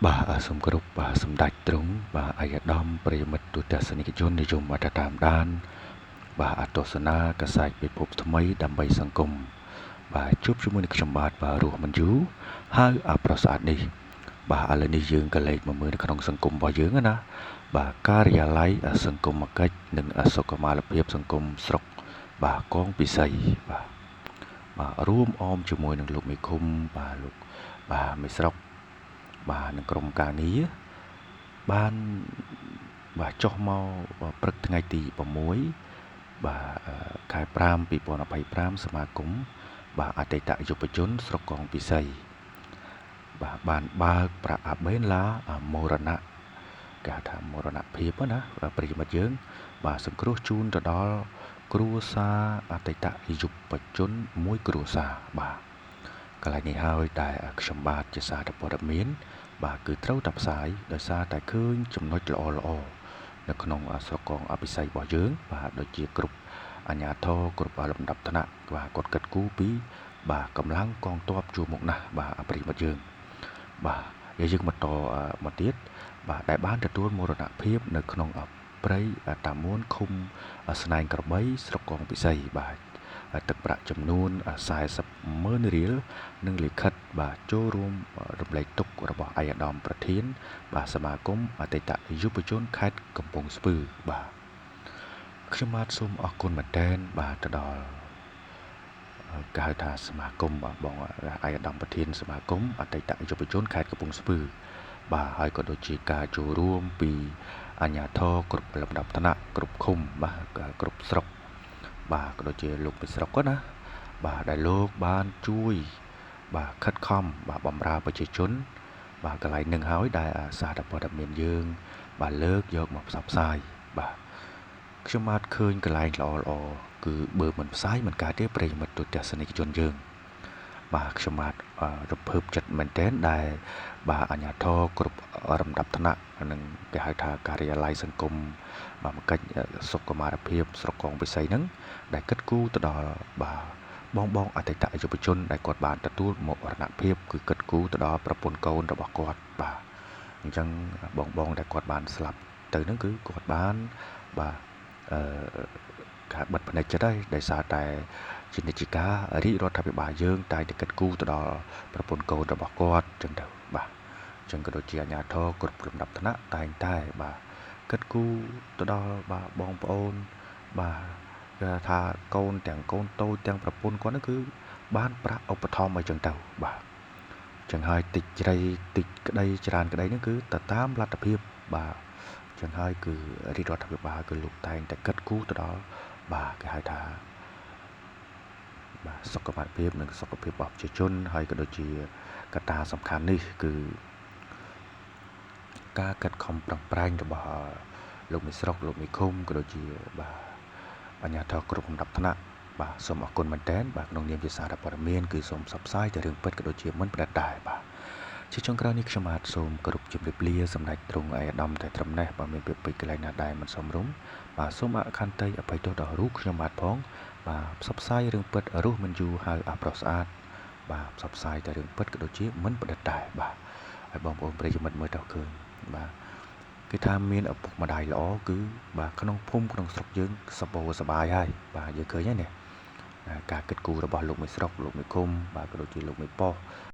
បាទសូមគោរពបាទសម្ដេចទ្រង់បាទអាយដាមប្រិយមិត្តទូទស្សនិកជននិយមអត្តតាមដានបាទអទស្សនាកសែតពិភពថ្មីដើម្បីសង្គមបាទជួបជាមួយនឹងខ្ញុំបាទបាទរស់មិនយូរហៅអប្រសាទនេះបាទឥឡូវនេះយើងក៏លេខមកមើលនៅក្នុងសង្គមរបស់យើងណាបាទការិយាល័យសង្គមគិច្ចនិងសុខុមាលភាពសង្គមស្រុកបាទកងពិសីបាទបាទរួមអមជាមួយនឹងលោកមេឃុំបាទលោកបាទមេស្រុកបាទនឹងក្រុមការងារបានបាទចុះមកព្រឹកថ្ងៃទី6បាទខែ5 2025សមាគមបាទអតីតយុវជនស្រុកកងពិសីបាទបានបើកប្រាក់អាបេនឡាមរណៈគេហៅថាមរណភាពណាប្រិយមិត្តយើងបាទសង្គ្រោះជូនទៅដល់គ្រួសារអតីតយុវជនមួយគ្រួសារបាទកន្លែងនេះហើយដែលខ្ញុំបាទជាសារព័ត៌មានបាទគឺត្រូវតែផ្សាយដោយសារតែឃើញចំណុចល្អល្អនៅក្នុងស្រុកកងអភិស័យរបស់យើងបាទដូចជាគ្រប់អាជ្ញាធរគ្រប់លំដាប់ថ្នាក់បាទគាត់គិតគូរពីបាទកម្លាំងកងទ័ពជួរមុខណាស់បាទប្រិយមិត្តយើងបាទយើងបន្តមកទៀតបាទដែលបានទទួលមរណភាពនៅក្នុងព្រៃតាមួនឃុំស្នែងក្របីស្រុកកងពិសីបាទទឹកប្រាក់ចំនួន40ម៉ឺនរៀលនិងលិខិតបាទចូលរួមរំលែកទុក្ខរបស់ឯកឧត្តមប្រធានបាទសមាគមអតីតយុវជនខេត្តកំពង់ស្ពឺបាទខ្ញុំបាទសូមអរគុណមែនទែនបាទទៅដល់គេហៅថាសមាគមបងឯកឧត្តមប្រធានសមាគមអតីតយុវជនខេត្តកំពង់ស្ពឺបាទហើយក៏ដូចជាការចូលរួមពីអាជ្ញាធរគ្រប់លំដាប់ថ្នាក់គ្រប់ឃុំបាទគ្រប់ស្រុកបាទក៏ដូចជាលោកពីស្រុកណាបាទដែលលោកបានជួយបាទខិតខំបាទបម្រើប្រជាជនបាទកន្លែងនឹងហើយដែលសារព័ត៌មានយើងបាទលើកយកមកផ្សព្វផ្សាយបាទខ្ញុំបាទឃើញកន្លែងល្អល្អគឺបើមិនផ្សាយមិនកើតទេប្រិយមិត្តទូទស្សនិកជនយើងបាទខ្ញុំបាទរំភើបចិត្តមែនទែនដែលបាទអាជ្ញាធរគ្រប់រំដាប់ថ្នាក់និងគេហៅថាការិយាល័យសង្គមបាទមកកិច្ចសុខុមាលភាពស្រុកកងពិសីហ្នឹងដែលគិតគូរទៅដល់បាទបងអតីតយុវជនដែលគាត់បានទទួលមរណភាពគឺគិតគូរទៅដល់ប្រពន្ធកូនរបស់គាត់បាទអញ្ចឹងបងដែលគាត់បានស្លាប់ទៅហ្នឹងគឺគាត់បានបាទអឺការបិទភ្នែកចិត្តហើយដោយសារតែជានិច្ចការរាជរដ្ឋាភិបាលយើងតែងតែគិតគូរទៅដល់ប្រពន្ធកូនរបស់គាត់អញ្ចឹងទៅបាទអញ្ចឹងក៏ដូចជាអាជ្ញាធរគ្រប់លំដាប់ថ្នាក់តែងតែបាទគិតគូរទៅដល់បាទបងប្អូនបាទគេថាកូនទាំងកូនតូចទាំងប្រពន្ធគាត់ហ្នឹងគឺបានប្រាក់ឧបត្ថម្ភអីចឹងទៅបាទចឹងហើយតិចជ្រៃតិចក្តីច្រើនក្តីហ្នឹងគឺទៅតាមលទ្ធភាពបាទចឹងហើយគឺរាជរដ្ឋាភិបាលគឺលោកតែងតែគិតគូរទៅដល់បាទគេហៅថាបាទសុខភាពនិងសុខភាពរបស់ប្រជាជនហើយក៏ដូចជាកត្តាសំខាន់នេះគឺការកាត់ខំប្រឹងប្រែងរបស់លោកមេស្រុកលោកមេឃុំក៏ដូចជាបាទអាជ្ញាធរគ្រប់លំដាប់ថ្នាក់បាទសូមអរគុណមែនទែនបាទក្នុងនាមជាសារព័ត៌មានគឺសូមផ្សព្វផ្សាយតែរឿងពិតក៏ដូចជាមិនផ្ដិតដែរបាទជាចុងក្រោយនេះខ្ញុំបាទសូមគោរពជម្រាបលាសម្ដេចទ្រង់ឯកឧត្តមតែត្រឹមនេះបើមានពាក្យពេចន៍កន្លែងណាដែលមិនសមរម្យបាទសូមអខន្តីអភ័យទោសដល់រូបខ្ញុំបាទផងបាទផ្សព្វផ្សាយរឿងពិតរស់មិនយូរហើយអប្រុសស្អាតបាទផ្សព្វផ្សាយតែរឿងពិតក៏ដូចជាមិនផ្ដិតដែរបាទហើយបងប្អូនប្រិយមិត្តមើលទៅឃើញបាទគេថាមានឪពុកម្ដាយល្អគឺបាទក្នុងភូមិក្នុងស្រុកយើងសបោសបាយហើយបាទយើងឃើញហើយនេះការគិតគូររបស់លោកមេស្រុកលោកមេឃុំបាទក៏ដូចជាលោកមេប៉ុស្តិ៍